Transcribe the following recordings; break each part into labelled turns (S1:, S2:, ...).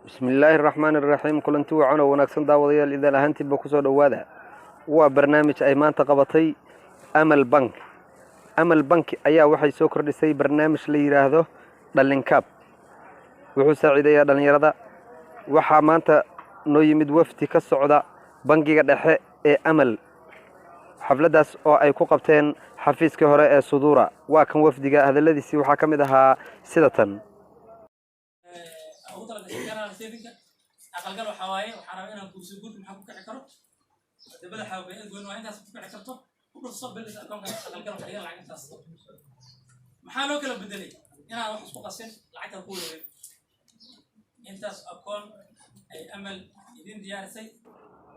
S1: Bismillaahi raxmaani raxiim. Kulanti wacan oo wanaagsan, daawadayaal, idaan ahaantiinba kusoo dhowaada. Waa barnaamij ay maanta qabatay Amal Bank. Amal Bank ayaa waxay soo kordhisay barnaamij la yidhaahdo Dhalinkaab. Wuxuu saaciidayaa dhallinyarada. Waxaa maanta noo yimid wafdi ka socda bangiga dhexe ee Amal, xafladdaas oo ay ku qabteen xafiiskii hore ee Suduura. Waa kan wafdiga hadalladiisii, waxaa ka mid ahaa sida tan.
S2: Ugu talagashay general savingka. Aqalgal waxaa waaye, waxaan rabaa inaan guurso. Guurka maxaa ku kici karo? Dabada xawbeen goyn waa intaas ku kici karto. Ku dhufso business accountka aqalgal, waxa dhigan lacag intaas. Maxaa loo kala bedelay? Inaan wax isku qasin, lacagta ku wareerin. Intaas akoon ay Amal idin diyaarisay.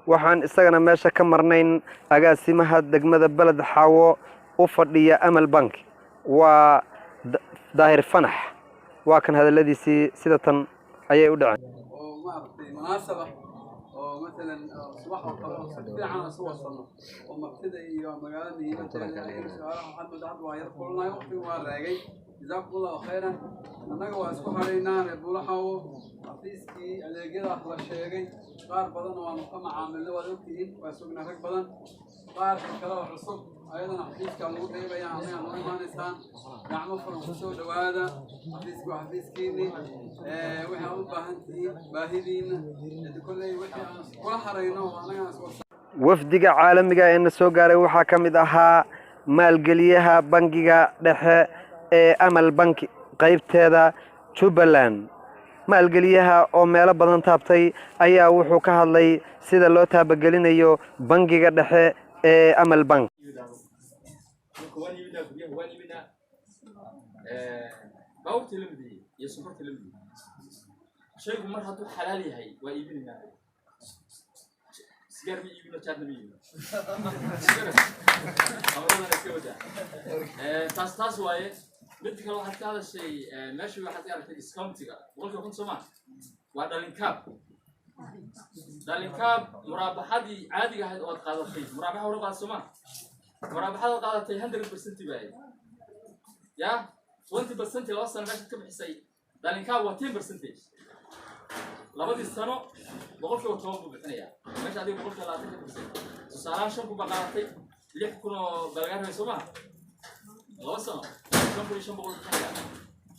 S1: Waxaan isagana meesha ka marnayn agaasimaha degmada Beled Xaawo u fadhiya Amal Bank, waa Daahir Fanax. Waa kan hadalladiisii, sida tan ayay u dhaceen.
S3: Oo maaragtay munaasaba oo matalan subax oo kale oo si fiican isu warsano oo martida iyo magaalada muhiimadeeda, laakiin su-aalaha waxaad moodaa hadda waa yar kulanahay, waqtigu waa raagay. Jazaakum Allahu khayran. Annaga waa isku hadhaynaa reer Buulaxawo. Xafiiskii adeegyada la sheegay qaar badan waanu ka macaamilnay, waad ogtihiin, waa sugnay rag badan. Qaarka kale oo cusub ayadana xafiiska lagu reebaya, annaga noo imaanaysaan. Gacmo furan kusoo dhowaada. Xafiiski waa xafiiskiinni. Waxaa u baahan tihiin baahidiinna kolley wixii aan kula harayno oo annaga aan iswarsa.
S1: Wafdiga caalamiga ee na soo gaaray waxaa ka mid ahaa maalgeliyaha bangiga dhexe ee Amal Bank qaybteeda Jubbaland. Maalgeliyaha oo meelo badan taabtay ayaa wuxuu ka hadlay sida loo taabagelinayo bangiga dhexe ee Amal Bank.
S4: Marka waan iibinaa guryaha, waan iibinaa baabuurta la mid yihiin iyo sonkorta la mid yihiin. Shaygu mar hadduu xalaal yahay, waa iibinaynaa. Sigaar ma iibino, jaadna ma iibino, khamradana iska wadaa. Taas waaye. Mid kale waxaad ka hadashay meesha, waxaad ka aragtay discountiga 50%, soo maa? Waa Dhalinkaab. Dhalinkaab muraabaxadii caadiga ahayd oo aad qaadatay, muraabaxa hore qaad, soo maa? Muraabaxadaad qaadatay 100% baa ahayd ya 20%. 2 sano meeshaad ka bixisay, Dhalinkaab waa 10 percentage. Labadii sano 10% buu bixinayaa meesha adiga 20% ka bixisay. Tusaalahaan, 5,000 baa qaadatay, 6,000 oo baa lagaa rabay, soo maa? 2 sano 5,500 bixinayaa,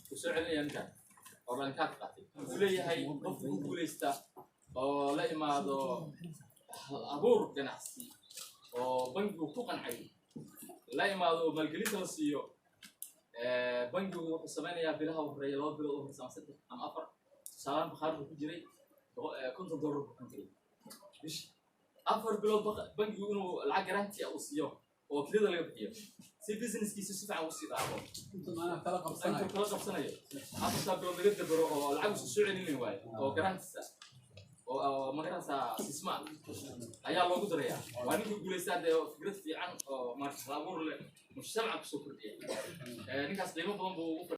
S4: wuu soo celinaya ninkaan oo Dhalinkaab ka qaatay. Wuxuu leeyahay qofku ku guuleysta oo la imaado hal abuur ganacsi oo bangigu ku qancay, la imaado oo maalgelinta la siiyo, bangigu wuxuu sameynayaa bilaha u horeeya, 2 bilood u horeysa ama saddex ama afar. Tusaalaan, bakhaar buu ku jiray, $50 buu kan jiray bishi. 4 bilood bangigu inuu lacag garanti ah uu siiyo oo kirada laga bixiyo si businesskiisa si fiican usii dhaafo.
S3: Inta macnaha kala qabsanayo.
S4: Intuu kala qabsanayo, afartaa bilood laga dabaro oo lacag usu soo celinin waayo oo garantisa oo magaranaysaa sisma ayaa loogu darayaa. Waa ninkii guulaystaa dee, fikrad fiican oo maarata hal abuur leh mujtamaca kusoo kordhiya. Ninkaas qiimo badan buu ugu